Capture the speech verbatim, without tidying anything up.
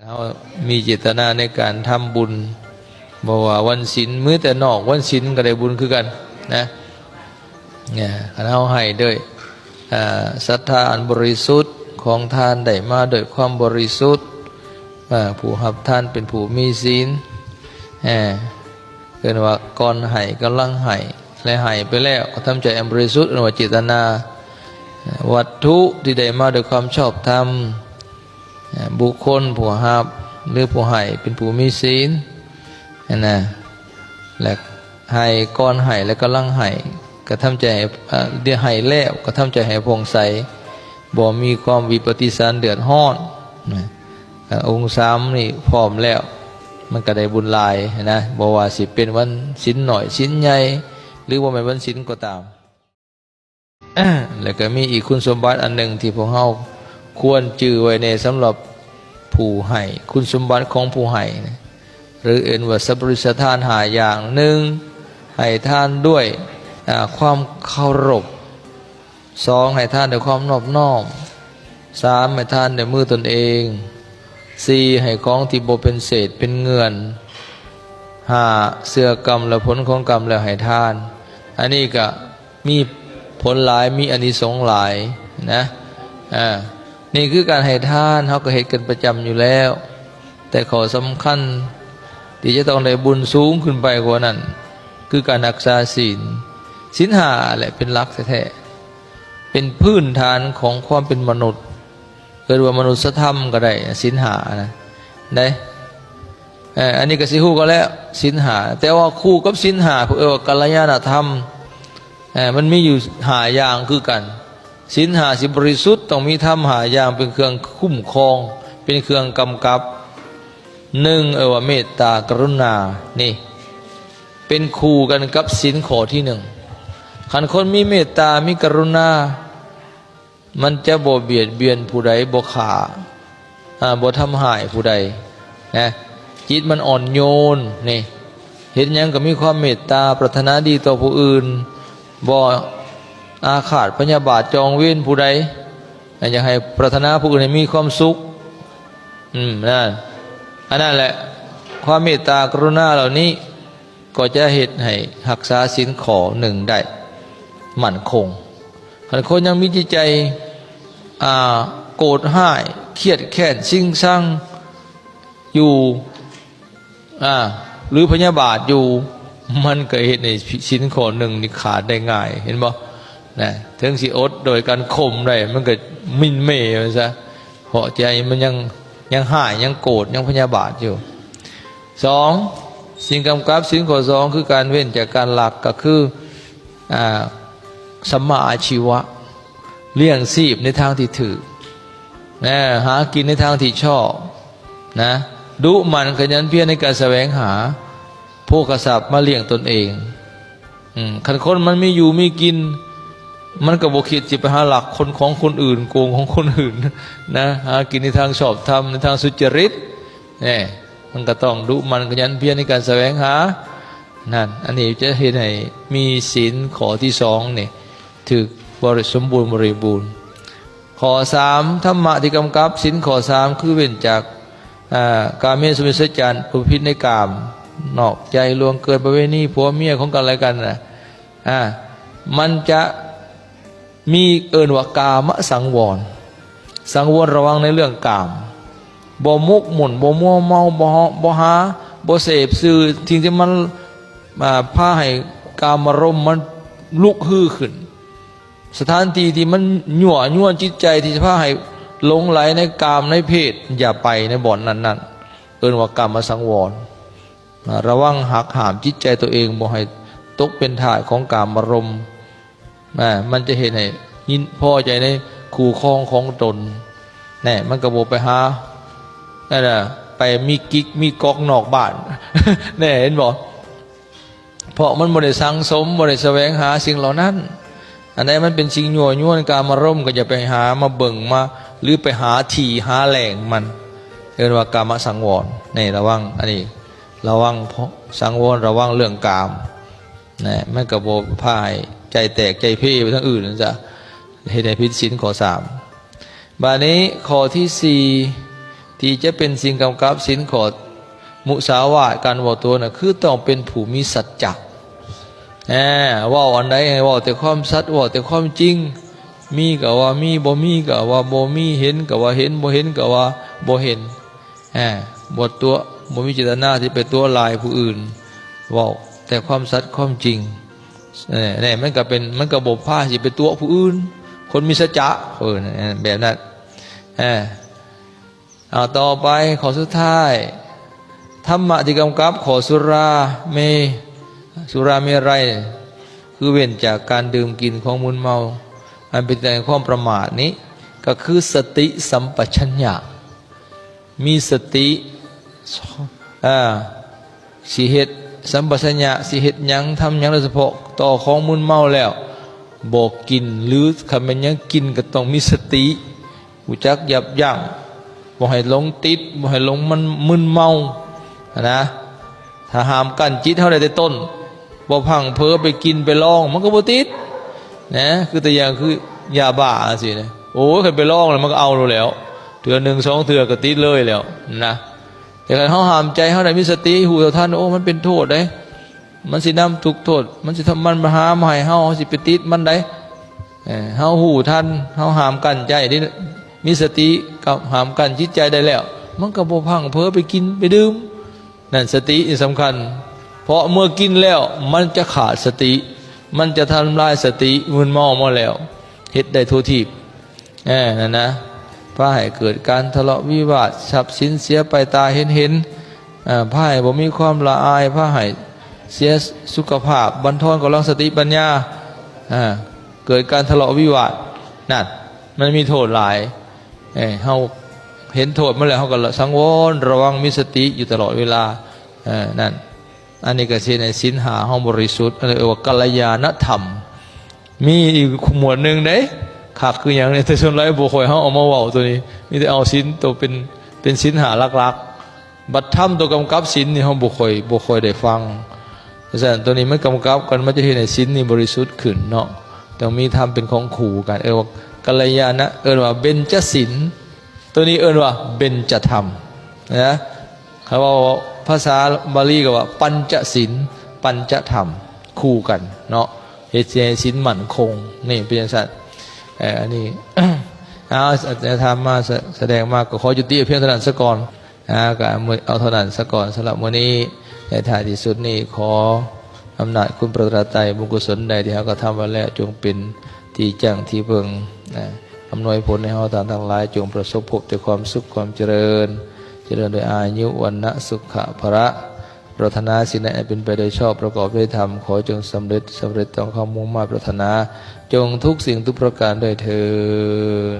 เฮามีเจตนาในการทำบุญ บ่ว่าวันศีล มื้อแต่นอกวันศีลก็ได้บุญคือกันนะ เนี่ย คันเฮาให้ด้วย อ่า ศรัทธาอันบริสุทธิ์ ของทานได้มาด้วยความบริสุทธิ์ อ่า ผู้รับทานเป็นผู้มีศีล อ่า เอิ้นว่าก่อนให้ กำลังให้ และให้ไปแล้ว ก็ทำใจอันบริสุทธิ์ เอิ้นว่าเจตนา วัตถุที่ได้มาด้วยความชอบธรรม บุคคลผู้รับหรือผู้ให้เป็นผู้มีศีล นะ และให้ก่อนให้และกำลังให้ กระทำใจให้ เอ่อ เดี๋ยวให้แล้ว กระทำใจให้ผ่องใส บ่มีความวิปฏิสารเดือดร้อน นะ เอ่อ องค์สามนี่พร้อมแล้ว มันก็ได้บุญหลายนะ บ่ว่าสิเป็นวันศีลน้อยศีลใหญ่ หรือว่าแม่นวันศีลก็ตาม แล้วก็มีอีกคุณสมบัติอันหนึ่งที่พวกเฮาควรจื่อไว้แน่สำหรับผู้ให้ คุณสมบัติของผู้ให้นะ หรือเอิ้นว่าสัพพะริสทานห้าอย่าง หนึ่ง ให้ทานด้วย อ่า ความเคารพ สอง ให้ทานด้วยความนอบน้อม สาม ให้ทานด้วยมือตนเอง สี่ ให้ของที่บ่เป็นเศษเป็นเงิน ห้า เชื่อกรรมและผลของกรรมแล้วให้ทาน อันนี้ก็มีผลหลาย มีอานิสงส์หลายนะ อ่า นี่คือการให้ทาน เฮาก็เฮ็ดกันประจำอยู่แล้ว แต่ข้อสำคัญที่จะต้องได้บุญสูงขึ้นไปกว่านั้น คือการรักษาศีล ศีลห้าแหละเป็นหลักแท้ๆ เป็นพื้นฐานของความเป็นมนุษย์ เอิ้นว่ามนุษยธรรมก็ได้ ศีลห้านะ ได้ เอ่อ อันนี้ก็สิฮู้กันแล้ว ศีลห้า แต่ว่าคู่กับศีลห้า เพิ่นเอิ้นว่ากัลยาณธรรม เอ่อ มันมีอยู่ห้าอย่างคือกัน ศีลห้าสิบริสุทธิ์ ต้องมีธรรมห้าอย่างเป็นเครื่องคุ้มครอง เป็นเครื่องกำกับ หนึ่ง เอิ้นว่าเมตตากรุณา นี่ เป็นคู่กันกับศีลข้อที่หนึ่ง คันคนมีเมตตา มีกรุณา มันจะบ่เบียดเบียนผู้ใด บ่ฆ่า อ่า บ่ทำร้ายผู้ใด นะ จิตมันอ่อนโยน นี่ เห็นหยังก็มีความเมตตา ปรารถนาดีต่อผู้อื่น บ่อาฆาตพยาบาทจองเวรผู้ใด อยากให้ปรารถนาผู้อื่นให้มีความสุข อืม นั่น อันนั้นแหละ ความเมตตากรุณาเหล่านี้ ก็จะเฮ็ดให้รักษาศีลข้อหนึ่งได้มั่นคง คันคนยังมีจิตใจ อ่า โกรธร้าย เครียดแค้น ชิงชังอยู่ อ่า หรือพยาบาทอยู่ มันก็เฮ็ดให้ศีลข้อหนึ่งนี่ขาดได้ง่าย เห็นบ่ นะ ถึงสิอดโดยการข่มได้ มันก็หมิ่นเหม่มันซะ เพราะใจมันยัง ยังร้าย ยังโกรธ ยังพยาบาทอยู่ สอง สิ่งกำกับศีลข้อสอง คือการเว้นจากการลัก ก็คือ อ่า สัมมาอาชีวะ เลี้ยงชีพในทางที่ถูก นะ หากินในทางที่ชอบ นะ ดุหมั่นขยันเพียรในการแสวงหาโภคทรัพย์มาเลี้ยงตนเอง อืม คันคนมันมีอยู่มีกิน มันก็บ่คิดสิไปหาลักคนของคนอื่น โกงของคนอื่น นะ หากินในทางชอบธรรม ในทางสุจริต เนี่ย มันก็ต้องดุหมั่นขยันเพียรในการแสวงหา นั่น อันนี้จะเฮ็ดให้มีศีลข้อที่สองนี่ ถูกบริ สมบูรณ์บริบูรณ์ ข้อสาม ธรรมะที่กำกับศีลข้อสาม คือเว้นจาก อ่า กาเมสุมิชฌาจาร ประพฤติผิดในกาม นอกใจ ล่วงเกิน ประเวณี ผัวเมียของกันและกันนะ อ่า มันจะมีเอิ้นว่ากามสังวร สังวรระวังในเรื่องกาม บ่หมกมุ่น บ่มัวเมา บ่เหาะ บ่หา บ่เสพสื่อ สิ่งที่มัน อ่า พาให้กามารมณ์มันลุกฮือขึ้น สถานที่ที่มันยั่วยวนจิตใจที่จะพาให้หลงไหลในกามในเพศ อย่าไปในบ่อนนั้นๆ เอิ้นว่ากามสังวร อ่า ระวังหักห้ามจิตใจตัวเองบ่ให้ตกเป็นทาสของกามารมณ์ อ่า มันจะเฮ็ดให้ยินพอใจในคู่ครองของตน แน่ มันก็บ่ไปหา นั่นน่ะ ไปมีกิ๊กมีก๊อกนอกบ้าน แน่ เห็นบ่ เพราะมันบ่ได้สั่งสม บ่ได้แสวงหาสิ่งเหล่านั้น อันใดมันเป็นสิ่งยั่วยวนกามารมณ์ ก็อย่าไปหามาเบิ่งมา หรือไปหาที่หาแหล่งมัน เอิ้นว่ากามสังวร นี่ระวัง อันนี้ ระวัง สังวร ระวังเรื่องกาม นะ มันก็บ่พาให้ใจแตกใจเพไปทางอื่นนั่นจ้ะ เฮ็ดให้ผิดศีลข้อสาม บาดนี้ข้อที่สี่ ที่จะเป็นสิ่งกำกับศีลข้อมุสาวาท การเว้าตั๋วน่ะ คือต้องเป็นผู้มีสัจจะ อ่า เว้าอันใดให้เว้าแต่ความสัตย์ เว้าแต่ความจริง มีก็ว่ามี บ่มีก็ว่าบ่มี เห็นก็ว่าเห็น บ่เห็นก็ว่าบ่เห็น อ่า บ่ตั๋ว บ่มีเจตนาที่ไปตั๋วร้ายผู้อื่น เว้าแต่ความสัตย์ความจริง เออ เนี่ย มันก็เป็น มันก็บ่พาสิไปตั๋วผู้อื่น คนมีสัจจะ เออ แบบนั้น อ่า เอาต่อไป ข้อสุดท้าย ธรรมะที่กำกับข้อสุราเม สุราเมรัย คือเว้นจากการดื่มกินของมึนเมา อันเป็นแห่งความประมาทนี้ ก็คือสติสัมปชัญญะ มีสติ อ่า สิเฮ็ดสัมปชัญญะ สิเฮ็ดหยัง ทำหยัง โดยเฉพาะต่อของมึนเมาแล้ว บ่กิน หรือคันแม่นยังกินก็ต้องมีสติ รู้จักยับยั้ง บ่ให้หลงติด บ่ให้หลงมันมึนเมา นะ ถ้าห้ามกั้นจิตเฮาได้แต่ต้น บ่พลั้งเผลอไปกินไปลอง มันก็บ่ติด นะ คือตัวอย่างคือยาบ้าจังซี้นะ โอ้ย คันไปลองแล้วมันก็เอาโลดแล้ว เทื่อหนึ่งสองเทื่อก็ติดเลยแล้ว นะ แต่คันเฮาห้ามใจเฮาได้ มีสติ ฮู้เท่าทัน โอ้ มันเป็นโทษเด้ มันสินำทุกข์โทษ มันสิทำ มันมาหามาให้เฮา เฮาสิไปติดมันได้ เออ เฮาฮู้ทัน เฮาห้ามกั้นใจได้ มีสติกับห้ามกั้นจิตใจได้แล้ว มันก็บ่พลั้งเผลอไปกินไปดื่ม นั่นสตินี่สำคัญ เพราะเมื่อกินแล้วมันจะขาดสติ มันจะทำลายสติ มึนเมามาแล้ว เฮ็ดได้ทั่วทีป เออ นั่นนะ พาให้เกิดการทะเลาะวิวาท ทรัพย์สินเสียไปตาเห็นเห็น เอ่อ พาให้บ่มีความละอาย พาให้เสียสุขภาพ บั่นทอนกำลังสติปัญญา อ่า เกิดการทะเลาะวิวาท นั่น มันมีโทษหลาย เอ้ย เฮาเห็นโทษมันแล้ว เฮาก็สังวรระวัง มีสติอยู่ตลอดเวลา เออ นั่น อันนี้ก็สิให้ศีลห้าเฮาบริสุทธิ์ อันนี้เรียกว่ากัลยาณธรรม มีอีกหมวดหนึ่งเด้ คักคือหยังเนี่ย แต่ส่วนหลายบ่ค่อยเฮาเอามาเว้าตัวนี้ มีแต่เอาศีลตัวเป็น เป็นศีลห้าหลักๆ บัดธรรมตัวกำกับศีลนี่เฮาบ่ค่อย บ่ค่อยได้ฟัง ฉะนั้นตัวนี้มันกำกับกัน มันจะเฮ็ดให้ศีลนี่บริสุทธิ์ขึ้นเนาะ ต้องมีธรรมเป็นของคู่กัน เอิ้นว่ากัลยาณะ เอิ้นว่าเบญจศีล ตัวนี้เอิ้นว่าเบญจธรรม นะ เขาว่าภาษาบาลีก็ว่าปัญจศีล ปัญจธรรม คู่กันเนาะ เฮ็ดให้ศีลมั่นคง นี่เป็นจังซั่น เอ่อ อันนี้ เอา อาจารย์ธรรมมาแส- แสดงมา ก็ขอยุติเพียงเท่านั้นซะก่อน นะ ก็เอาเท่านั้นซะก่อนสำหรับมื้อนี้ ในท้ายที่สุดนี้ขออำนาจคุณพระรัตนตรัย บุญกุศลใดที่เฮากระทำไว้แล้ว จงเป็นที่จั่งที่เพิ่ง นะ อำนวยผลให้เฮาท่านทั้งหลาย จงประสบพบแต่ความสุขความเจริญ เจริญด้วยอายุ วรรณะ สุขะ พละ ปรารถนาสิ่งใดอันเป็นไปโดยชอบ ประกอบด้วยธรรม ขอจงสำเร็จ สำเร็จตามความมุ่งมา่ปรารถนา จงทุกสิ่งทุกประการด้วยเทอญ